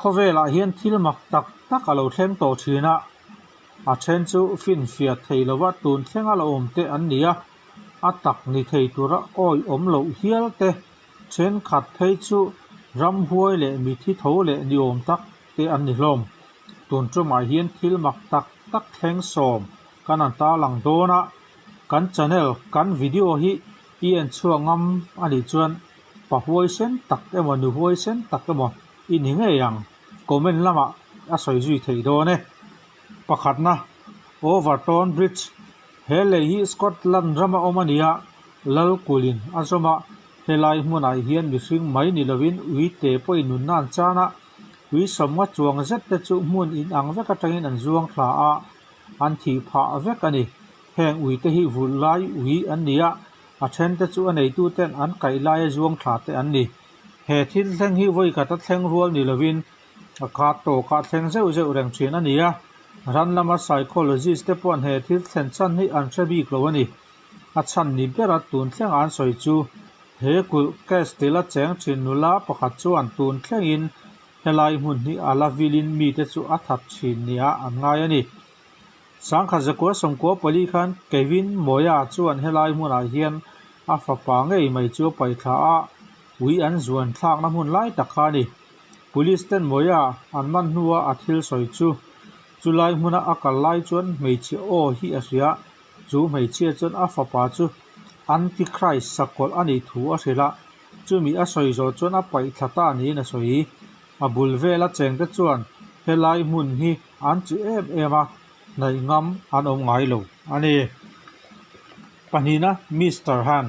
Khawvelah hian thil mak tak tak a lo thleng tawh thin a, a then chu finfiah thei lova tun thlenga la awm te an ni a, a tak ni thei tura awih awm loh hial te thenkhat phei chu ramhuai leh mithi tho leh ni awm tak te an ni hlawm. Tun tumah hian thil mak tak tak thleng sawm kan han tarlang dawn a, kan channel kan video hi i en chhuak ngam a nih chuan pa huaisen tak emaw nu huaisen tak emaw i ni ngei ang, comment lamah a sawi zui theih dawn e. Pakhatna, Overton Bridge, he lei hi Scotland rama awm a ni a, Lalkulin a zawm a, helai hmunah hian mihring mai ni lovin uite pawhin nunna an chan a, ui sawmnga chuang zet te chu hmun inang vek atangin an zuang thla a, an thih phah vek a ni. Heng uite hi vulh lai ui an ni a, a then te chu a neituten an kaih laia zuang thla te an ni. He thil thleng hi vawi khat a thleng rual ni lovin a khat tawkah thleng zeuh zeuh reng thin a ni a, ran lama psychologist te paw'n he thil thlen chhan hi an hre bik lo a ni. A chhan ni bera tun thleng an sawi chu he kulh Castile a cheng thin nula pakhat chuan tun thlengin helai hmun hi a la vilin mite chu a that thin nia an ngai a ni. Sangkhat zakua sawmkua pali khan Kevin Mawia chuan helai hmunah hian a fapa ngei mai chu a paihthla a, ui an zuan thlakna hmun lai tak kha a ni. Police ten Mawia an man hnua a thil sawi chu chulai hmuna a kal lai chuan hmeichhe aw hi a hria, chu hmeichhia chuan a fapa chu Antichrist sakawlh a nih thu a hrilh a, chumi a sawi zawh chuan a paihthla ta niin a sawi. A bul vela chengte chuan helai hmun hi an chi em em a, hnaih ngam an awm ngai lo a ni. Pahnihna Mister Han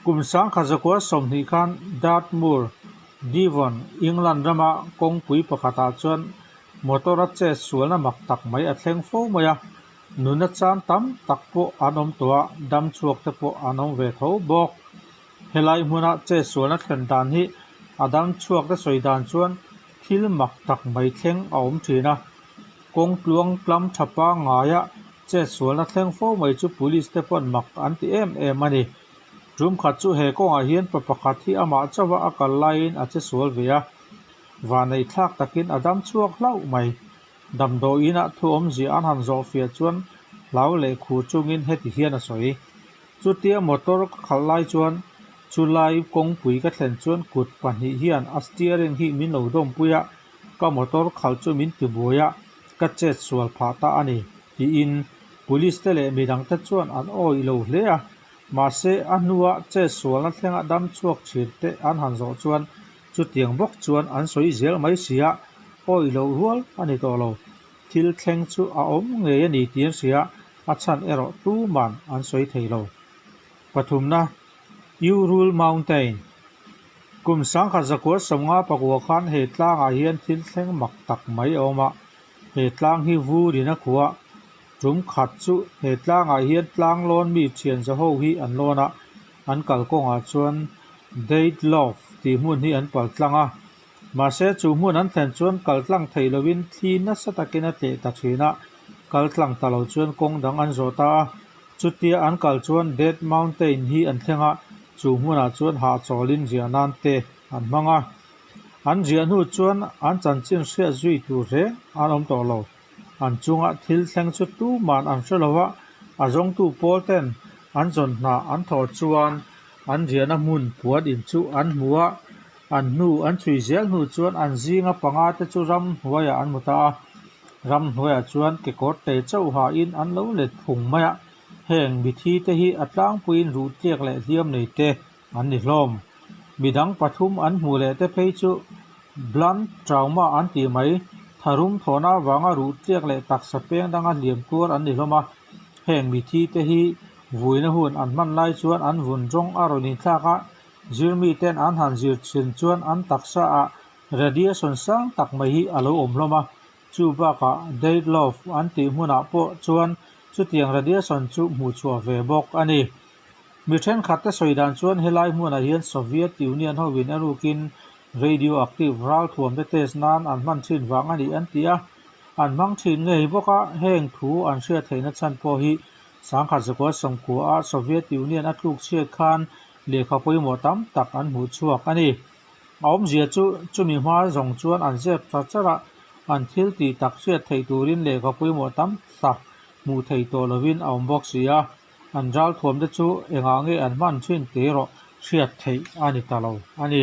Kum sangkhat zakua 20 khan Dartmoor, Devon, England rama kawngpui pakhatah chuan motor a chet sualna mak tak mai a thleng fo mai a, nuna chan tam tak pawh an awm tawh a, dam chhuak te pawh an awm ve tho bawk. Helai hmuna chet sualna thlen dan hi a dam chhuak te sawi dan chuan thil mak tak mai thleng a awm thin a, kawng tluang tlam tha pangngaia chet sualna thleng fo mai chu police te pawn mak an ti em em a ni. Tum khat chu he kawngah hian pa pakhat hi amah chauha a kal laiin a che sual ve a, vanneih thlak takin a dam chhuak hlauh mai. Damdawi inah thu awmzia an han zawh fiah chuan hlau leh khur chungin heti hian a sawi. Chutia motor ka khalh lai chuan chulai kawngpui ka thlen chuan kut pahnih hian a steering hi min lo dawmpui a, ka motor khalh chu min tibuai a, ka chet sual phah ta a ni, tiin police te leh midang te chuan an awih lo hle a. Mahse, a hnua chet sualna thlenga dam chhuak thin te an han zawh chuan chutiang bawk chuan an sawi zel mai si a, awih loh rual a ni tawh lo. Thil thleng chu a awm ngei a ni tih an hria. A chhan erawh tuman an sawi thei lo. Pathumna, Urul Mountain. Kum sangkhat zakua sawmnga pakua khan he tlangah hian thil thleng mak tak mai a awm a. He tlang hi vurin a khuh a. Tum khat chu he tlangah hian tlang lawn mi thian za ho hi an lawn a, an kalkawngah chuan Date Love tih hmun hi an pal tlang a. Mahse, chu hmun an thlen chuan kal tlang theih lovin thli nasa takin a tleh ta thin a, kal tlang ta lo chuan kawng dang an zawh ta a. Chutia an kal chuan Dead Mountain hi an thleng a, chu hmunah chuan hahchawlin riah nan te an hmang a. An riah hnu chuan an chanchin hriat zui tur reng an awm tawh lo. An chunga thil thleng chu tuman an hre lo a, a zawngtu pawl ten an zawn hna an thawh chuan an riahna hmun puan in chu an hmu a, an hnu an chhui zel hnu chuan an zinga panga te chu ram hnuaiah an hmu ta a, ram hnuaiah chuan kekawr te chauh hain an lo let phung mai a, heng mithi te hi a tlangpuiin ruh tliak leh hliam nei te an ni hlawm. Midang pathum an hmuh leh te phei chu blunt trauma an tih mai, tharum thawhna avanga ruh tliak leh taksa peng danga hliam tuar an ni hlawm a, heng mithi te hi vuina hun an hman lai chuan an vun rawng a rawn inthlak a, zirmi ten an han zir thin chuan an taksa ah radiation sang tak mai hi a lo awm hlawm a, chu bakah Date Love an tih hmunah pawh chuan chutiang radiation chu hmuhchhuah ve bawk a ni. Mi thenkhat te sawi dan chuan helai hmunah hian Soviet Union hovin a rukin radioactive ralthuam te test nan an hman thin vang a ni an ti a, an hmang thin ngei bawk a, heng thu an hriat theihna chhan pawh hi sangkhat zakua sawmkua a Soviet Union a tluk chhiat khan lehkha pawimawh tam tak an hmuh chhuak a ni. A awmzia chu chumi hma zawng chuan an zep char char a, an thil tih tak hriat theih turin lehkha pawimawh tam tak hmuh theih tawh lovin a awm bawk si a. An ralthuam te chu engah nge an hman thin tih erawh hriat theih a ni ta lo a ni.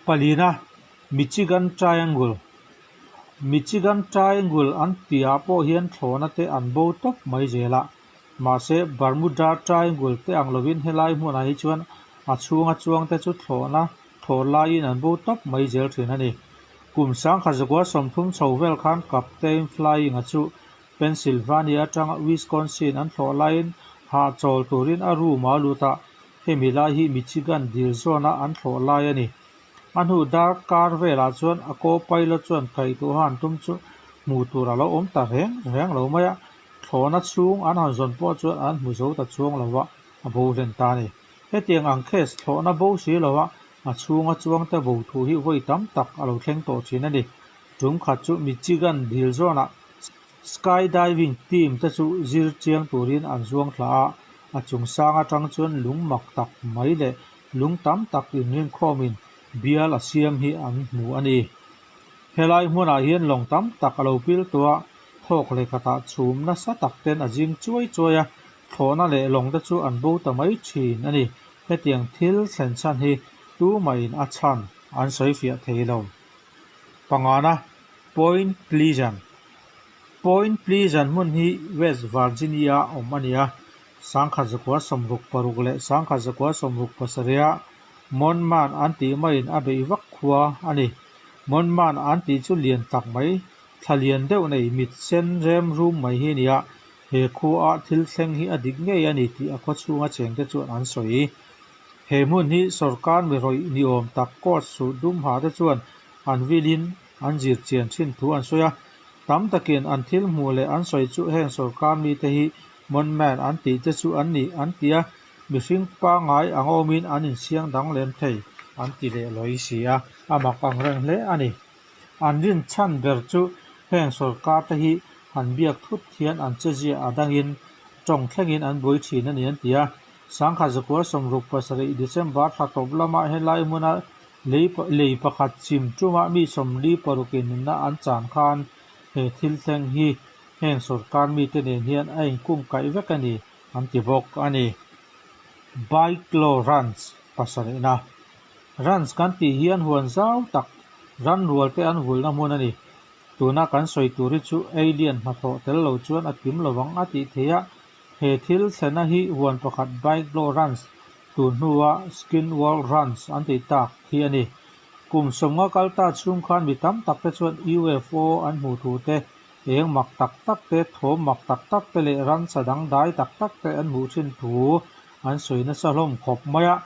Palina, Michigan Triangle Michigan Triangle an tihah pawh hian thlawhna te an bo tawp mai zel a. Mahse, Bermuda Triangle te ang lovin helai hmunah hi chuan a chhunga chuangte chu thlawhna thaw laiin an bo tawp mai zel thin a ni. Kum sangkhat zakua 30 chho vel khan Captain Flying-a chu Pennsylvania atanga Wisconsin an thlawh laiin hahchawl turin a room a lut a, hemi lai hi Michigan dil zawna an thlawh lai a ni. A hnu darkar velah chuan a co-pilot chuan kaihtuha an tum chu hmuh tur a lo awm ta reng reng lo mai a, thlawhna chhung an han zawn pawh chuan an hmu zo ta chuang lo a, a bo hlen ta a ni. Hetiang ang case thlawhna bo si lo a, a chhunga chuangte bo thu hi vawi tam tak a lo thleng tawh thin a ni. Tum khat chu Michigan dil zawnah Skydiving team te chu zir chiang turin an zuang thla a, a chung sang atang chuan lung mak tak mai leh lung tam tak inrinkhawmin bial a siam hi an hmu a ni. Helai hmunah hian lawng tam tak a lo pil tawh a, thawk leh khatah chhum nasa tak ten a zing chuai chuai a, thlawhna leh lawng te chu an bo ta mai thin a ni. Hetiang thil thlen chhan hi tumahin a chhan an sawi fiah thei lo. Pangana, Point Pleasant Point Pleasant hmun hi West Virginia-a awm a ni a, 1966 leh 1967-a Mothman an tih maiin a beih vak khua a ni. Mothman an tih chu lian tak mai, thla lian deuh nei mit sen rem rum mai hi a ni a, he khuaa thil thleng hi a dik ngei a ni tih a khawchhunga chengte chuan an sawi. He hmun hi sawrkar mi rawih ni awm tak court suh dum ha te chuan an vilin an zir chian thin thu an sawi a. Tam takin an thil hmuh leh an sawi chu heng sawrkar mite hi Mothman an tih te chu an ni an ti a, mihring pangngai ang awmin an insiang dang lem thei an ti leh lawi si a, a mak ang reng hle a ni. An rin chhan ber chu heng sawrkar te hi han biak thut hian an chezia a dangin tawng thlengin an buai thin a ni an ti a. 1967 December thla tawp lama helai hmuna lei lei pakhat chim tuma mi 46 in nunna an chan khan he thil thleng hi heng sawrkar mite nen hian a inkung kaih vek a ni an ti bawk a ni. Bikelow Ranch pasarihna Ranch kan tih hian huan zau tak ran rual te an vulna hmun a ni. Tuna kan sawi tur hi chu alien hnathawh tel lo chuan a kim lovang a tih theih a, he thil thlena hi huan pakhat Bikelow Ranch tun hnua Skinwalker Ranch an tih tak hi a ni. Kum 50 kal ta chhung khan mi tam tak te chuan UFO an hmuh thu te, eng mak tak tak te, thawm mak tak tak te leh ransa dangdai tak tak te an hmuh thin thu an sawi nasa hlawm khawp mai a.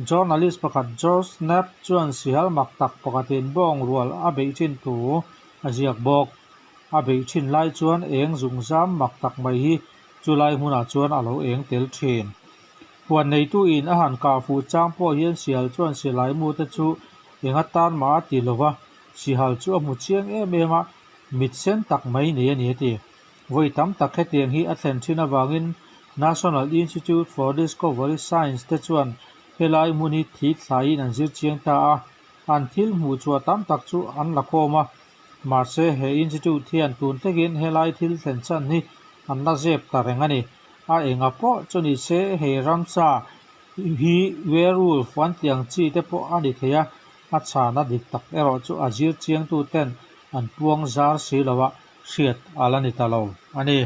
Journalist pakhat George Knapp chuan sihal mak tak pakhatin bawng rual a beih thin thu a ziak bawk. A beih thin lai chuan eng zungzam mak tak mai hi chulai hmunah chuan a lo eng tel thin. Huan neituin a han kah fuh chang pawh hian sihal chuan silai mu te chu eng atan mah a ti lo va, sihal chu a hmu chiang em em a, mit sen tak mai nei a ni a ti. Vawi tam tak hetiang hi a thlen thin avangin National Institute for Discovery Science te chuan helai hmun hi thi thlaiin an zir chiang ta a, an thil hmuh chhuah tam tak chu an la khawm a. Mahse, he institute hian tun thlengin helai thil thlen chhan hi an la zep ta reng a ni. A enga pawh chu ni se, he ramsa hi werewolf an tih ang chi te pawh a ni thei a, a chhana dik tak erawh chu a zir chiangtu ten an puang zar si lo a, hriat a la ni ta lo a ni.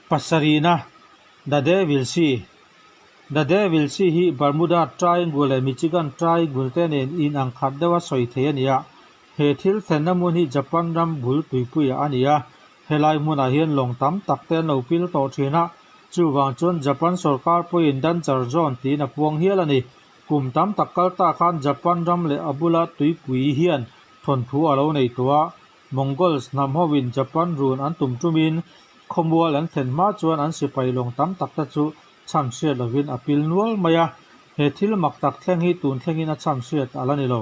Pasarihna, The Devil Sea The Devil Sea hi Bermuda Triangle leh Michigan Triangle te nen inang khat deuha sawi thei a ni a. He thil thlenna hmun hi Japan ram bul tuipuiah a ni a, helai hmunah hian lawng tam tak te an lo pil tawh thin a, chuvang chuan Japan sawrkar pawhin Danger Zone tiin a puang hial a ni. Kum tam tak kal ta khan Japan ram leh a bula tuipui hian thawnthu a lo nei tawh a, Mongols hnam hovin Japan run an tum tumin khawmual an thlen hma chuan an sipai lawng tam tak te chu chhan hriat lovin a pil nual mai a. He thil mak tak thleng hi tun thlengin a chhan hriat a la ni lo.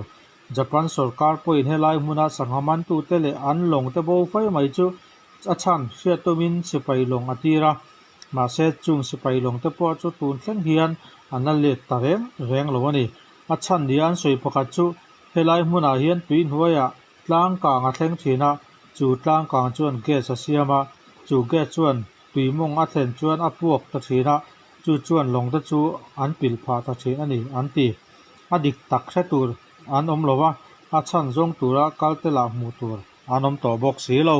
Japan sawrkar pawhin helai hmuna sangha mantute leh an lawng te bo fai mai chu a chhan hriat tumin sipai lawng a tir a. Mahse, chung sipai lawng te pawh chu tun thleng hian an la let ta reng reng lo a ni. A chhan nia an sawi pakhat chu helai hmunah hian tui hnuaiah tlang kang a thleng thin a, chu tlang kang chuan gas a siam a, chu gas chuan tui mawng a thlen chuan a puak ta thin a, chu chuan lawng te chu an pil phah ta thin a ni an ti. A dik tak hre tur an awm lo a, a chhan zawng tura kal te lah hmuh tur an awm tawh bawk si lo.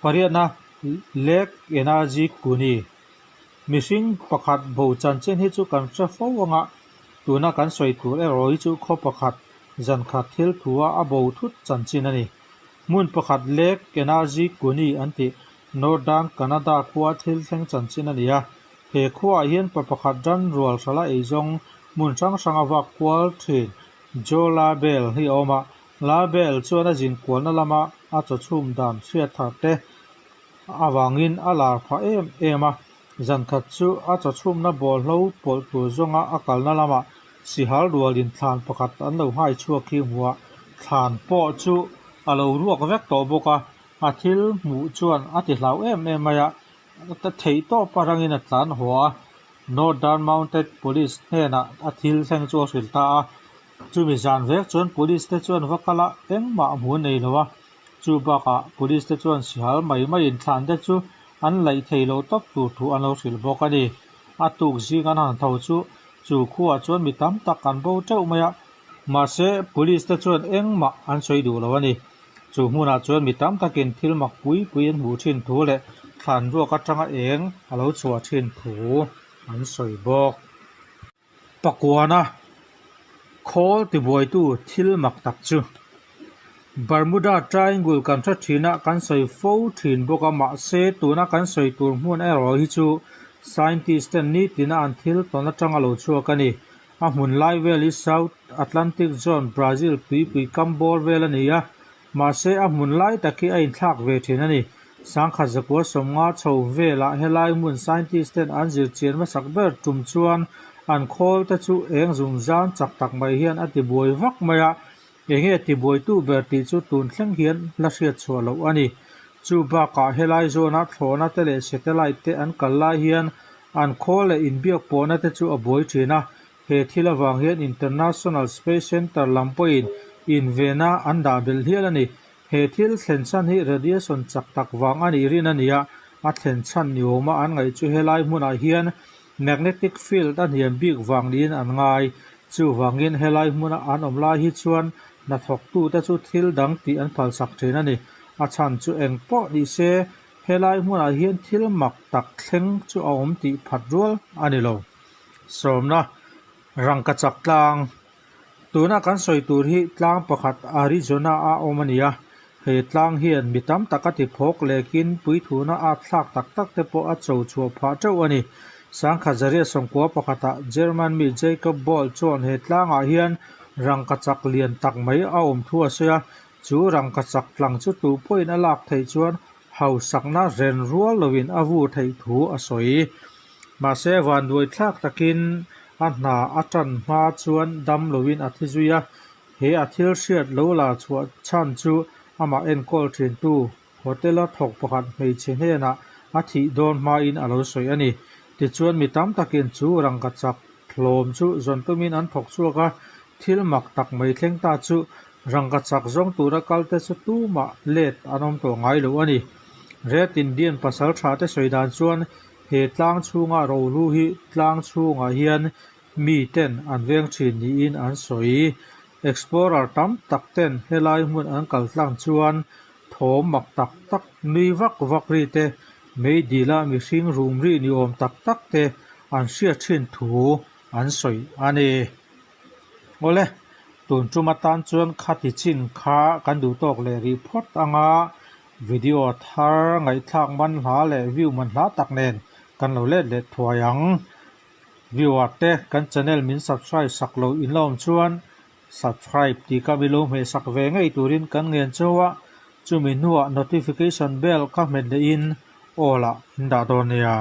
Pariatna, Lake Energy Kuni Mihring pakhat bo chanchin hi chu kan hre fo ang a, tuna kan sawi tur erawh hi chu khaw pakhat zan khat thil thu a a bo thut chanchin a ni. Hmun pakhat Lake Energy Kuni an tih Northern Canada khua thil thleng chanchin a ni a. He khuaah hian pa pakhat ran rual hrala eizawng hmun hrang hrang a vak kual thin Joe LaBelle hi a awm a. LaBelle chuan a zin kualna lama a chawchhum dan hriat thar te avangin a lar phah em em a. Zan khat chu a chawchhumna bawlhlo pawlh tur zawnga a kalna lamah sihal rualin thlan pakhat an lo nghai chhuak hi hmu a. Thlan pawh chu a lo ruak vek tawh bawk a, a thil hmuh chuan a ti hlau em em mai a. Theih tawp a rangin a tlan haw a, Northern Mounted Police hnenah a thil thleng chu a hrilh ta a. Chumi zan vek chuan Police te chuan va kal a, engmah hmu nei lo a. Chu bakah Police te chuan sihal mai maiin thlan te chu an laih thei lo tawp tur thu an lo hrilh bawk a ni. A tuk zing an han tho chu chu khuaah chuan mi tam tak an bo teuh mai a, mahse Police te chuan engmah an sawi duh lo a ni. Chu hmunah chuan mi tam takin thil mak pui pui an hmuh thin thu leh thlan ruak atanga eng a lo chhuah thin thu an sawi bawk. Pakuana khawl tibuaitu thil mak tak chu Bermuda Triangle kan hre thin a, kan sawi fo thin bawk a, mahse tuna kan sawi tur hmun erawh hi chu scientist ten nitina an thil tawn atanga lo chhuak a ni. A hmun lai vel hi South Atlantic Zone, Brazil tuipui kam bawr vel a ni a, mahse a hmun lai tak hi a inthlak ve thin a ni. Sangkhat zakua sawmnga chho velah helai hmun scientist ten an zir chian hmasak ber tum chuan an khawl te chu eng zung zan chak tak mai hian a ti buai vak mai a, enge ti buaitu ber tih chu tun thleng hian la hriat chhuah loh a ni. Chu bakah helai zawna thlawhna te leh satellite te an kal lai hian An khawl leh inbiak pawhna te chu a buai thin a, he thil avang hian International Space Center lam pawhin invena an dah belh hial a ni. He thil thlen chhan hi radiation chak tak vang a nih rin a ni a, a thlen chhan ni awma an ngaih chu helai hmunah hian magnetic field a hniam bik vang niin an ngai. Chuvangin helai hmuna an awm lai hi chuan hnathawktute chu thil dang tih an phalsak thin a ni. A chhan chu eng pawh ni se Helai hmunah hian thil mak tak thleng chu a awm tih phat rual a ni lo. Sawmna, Rangkachak tlang. Tuna kan sawi tur hi tlang pakhat Arizona a awm a ni a. He tlang hian mi tam tak a ti phawk lekin puithuna at thlak tak tak te pawh a cho chhuah phah teuh a ni. Sangkhat Zaria sawmkua pakhatah German mi Jacob Boll chuan he tlangah hian rangkachak lian tak mai a awm thu a sawi a, Chu rangkachak tlang chu tu pawhin a lak theih chuan hausakna ren rual loin a vur theih thu a sawi. Mahse, vanduai thlak takin a hna a tan hma chuan dam loin a thi zui a, he a thil hriat lo la chhuah chhan chu amah enkawl thintu hotel-a thawk pakhat hmeichhe hnenah a thih dawn hmain a lo sawi a ni. Tichuan, mi tam takin chu rangkachak hlawm chu zawn tumin an thawk chhuak a, thil mak tak mai thleng ta chu Rangkachak zawng tura kalte chu tumah let an awm tawh ngai lo a ni. Red Indian pasal tha te sawi dan chuan he tlang chhunga rohlu hi tlang chhungah hian mi ten an veng thin niin an sawi. Explorer tam tak ten helai hmun an kal tlang chuan thawm mak tak tak, nui vak vak ri te, meidila mihring rum ri ni awm tak tak te an hriat thin thu an sawi a ni. Awle, tun tum atan chuan khati chin kha kan duh tawk leh rih phawt anga video thar ngaihthlak man hla leh view man hla tak nen kan lo let leh thuai ang. Viewer te kan channel min subscribe sak lo in la awm chuan subscribe tih kha min lo hmeh sak ve ngei turin kan ngen chauh a, chumi hnuah notification bell kha hmet leh in all ah in dah dawn nia.